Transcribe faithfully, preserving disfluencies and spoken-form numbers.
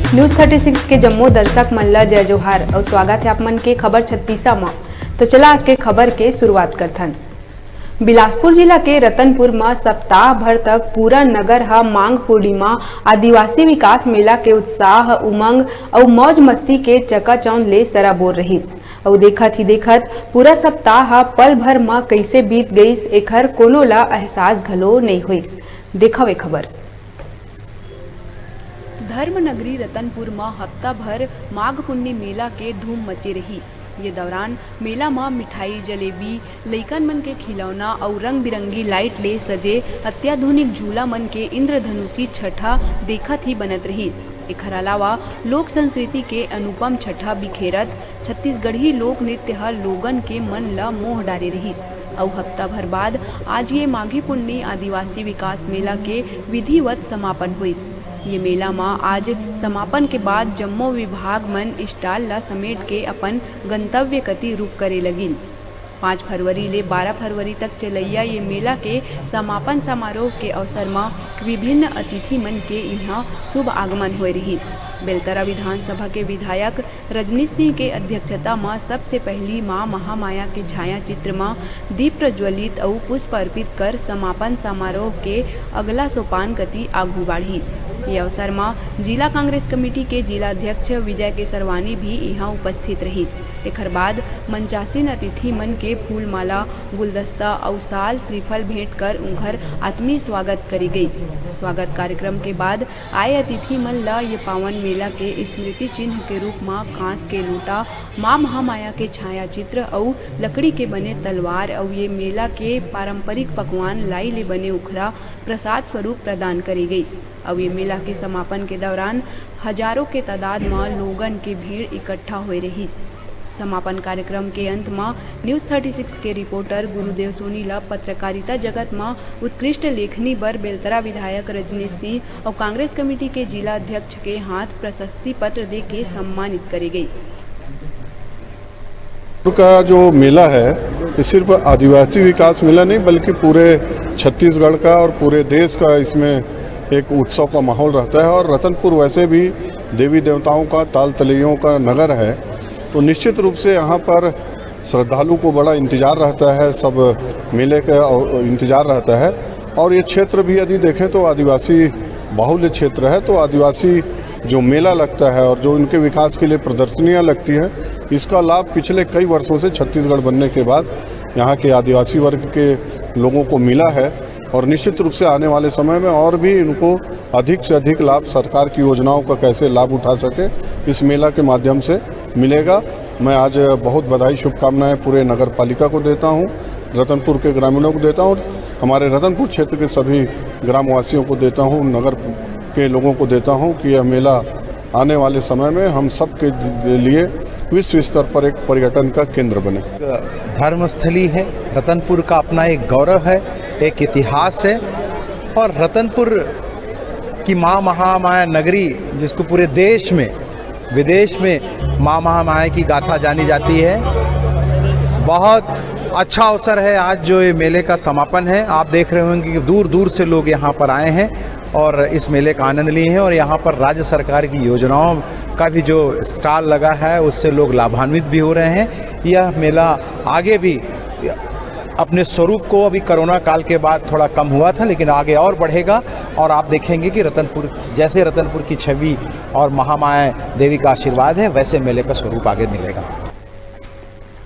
News thirty six के जम्मो दर्शक मन ला जय जोहार अउ स्वागत हे आप मन के खबर छत्तीसा म। तो चला आज के खबर के शुरुआत करथन। बिलासपुर जिला के रतनपुर म सप्ताह भर तक पूरा नगर ह माघ पूर्णिमा आदिवासी विकास मेला के उत्साह, उमंग अउ मौज मस्ती के चकाचौंध ले सराबोर रहिस। अउ देखत ही देखत पूरा सप्ताह ह पल भर म कइसे बीत गइस, एखर कोनो ला एहसास घलो नइ होइस। देखव ए खबर। धर्म नगरी रतनपुर म हफ्ता भर माघ पुन्नी मेला के धूम मचे रहिस। ये दौरान मेला म मिठाई, जलेबी, लइकन मन के खिलौना अउ रंग-बिरंगी लाइट ले सजे अत्याधुनिक झूला मन के इंद्रधनुषी छठा देखत ही बनत रहिस। एखर अलावा लोक संस्कृति के अनुपम छठा बिखेरत छत्तीसगढ़ी लोक नृत्य ह लोगन के मन ल मोह डारे रहिस। अउ हफ्ता भर बाद आज ये माघी पुन्नी आदिवासी विकास मेला के विधिवत समापन होइस। ये मेला म आज समापन के बाद जम्मो विभाग मन स्टॉल ल समेट के अपन गंतव्य कति रुख करे लगिन। पाँच फरवरी ले बारह फरवरी तक चलइया ये मेला के समापन समारोह के अवसर म विभिन्न अतिथि मन के इहां शुभ आगमन होए रिहिस। बेलतरा विधानसभा के विधायक रजनीश सिंह के अध्यक्षता म सबसे पहिली मां महामाया के छाया चित्र म दीप प्रज्वलित अउ पुष्प अर्पित कर समापन समारोह के अगला सोपान कति आगू बाढ़िस। ये अवसर म जिला कांग्रेस कमेटी के जिला अध्यक्ष विजय केसरवानी भी इहां उपस्थित रहिस। एखर बाद मंचासीन अतिथि मन के फूलमाला, गुलदस्ता अउ साल श्रीफल भेंट कर उंखर आत्मीय स्वागत करे गइस। स्वागत कार्यक्रम के बाद आए अतिथि मन ल ये पावन मेला के स्मृति चिन्ह के रूप म कांस के लोटा, मां महामाया के छाया चित्र अउ लकड़ी के बने तलवार अउ ये मेला के पारंपरिक पकवान लाई ले बने उखरा प्रसाद स्वरूप प्रदान करे गइस। अउ ये मेला के समापन के दौरान हजारों के तादाद म लोगन के भीड़ इकट्ठा होए रहिस। समापन कार्यक्रम के अंत म News thirty six के रिपोर्टर गुरुदेव सोनी ल पत्रकारिता जगत म उत्कृष्ट लेखनी बर बेलतरा विधायक रजनीश सिंह अउ कांग्रेस कमेटी के जिला अध्यक्ष के हाथ प्रशस्ति पत्र दे के सम्मानित करे गइस। का जो मेला है, ये सिर्फ आदिवासी विकास मेला नहीं, बल्कि पूरे छत्तीसगढ़ का और पूरे देश का इसमें एक उत्सव का माहौल रहता है। और रतनपुर वैसे भी देवी देवताओं का, ताल तलैयों का नगर है, तो निश्चित रूप से यहाँ पर श्रद्धालु को बड़ा इंतज़ार रहता है, सब मेले का इंतज़ार रहता है। और ये क्षेत्र भी यदि देखें तो आदिवासी बाहुल्य क्षेत्र है, तो आदिवासी जो मेला लगता है और जो इनके विकास के लिए प्रदर्शनियाँ लगती हैं, इसका लाभ पिछले कई वर्षों से छत्तीसगढ़ बनने के बाद यहाँ के आदिवासी वर्ग के लोगों को मिला है। और निश्चित रूप से आने वाले समय में और भी इनको अधिक से अधिक लाभ, सरकार की योजनाओं का कैसे लाभ उठा सके, इस मेला के माध्यम से मिलेगा। मैं आज बहुत बधाई, शुभकामनाएं पूरे नगर पालिका को देता हूं, रतनपुर के ग्रामीणों को देता हूं, हमारे रतनपुर क्षेत्र के सभी ग्रामवासियों को देता हूं, नगर के लोगों को देता हूं कि यह मेला आने वाले समय में हम सब के लिए विश्व स्तर पर एक पर्यटन का केंद्र बने। धर्मस्थली है, रतनपुर का अपना एक गौरव है, एक इतिहास है। और रतनपुर की माँ महामाया नगरी, जिसको पूरे देश में, विदेश में माँ महामाया की गाथा जानी जाती है, बहुत अच्छा अवसर है आज जो ये मेले का समापन है। आप देख रहे होंगे कि दूर दूर से लोग यहाँ पर आए हैं और इस मेले का आनंद लिए हैं और यहाँ पर राज्य सरकार की योजनाओं का भी जो स्टॉल लगा है, उससे लोग लाभान्वित भी हो रहे हैं। यह मेला आगे भी अपने स्वरूप को, अभी कोरोना काल के बाद थोड़ा कम हुआ था, लेकिन आगे और बढ़ेगा और आप देखेंगे कि रतनपुर, जैसे रतनपुर की छवि और महामाया देवी का आशीर्वाद है, वैसे मेले का स्वरूप आगे मिलेगा।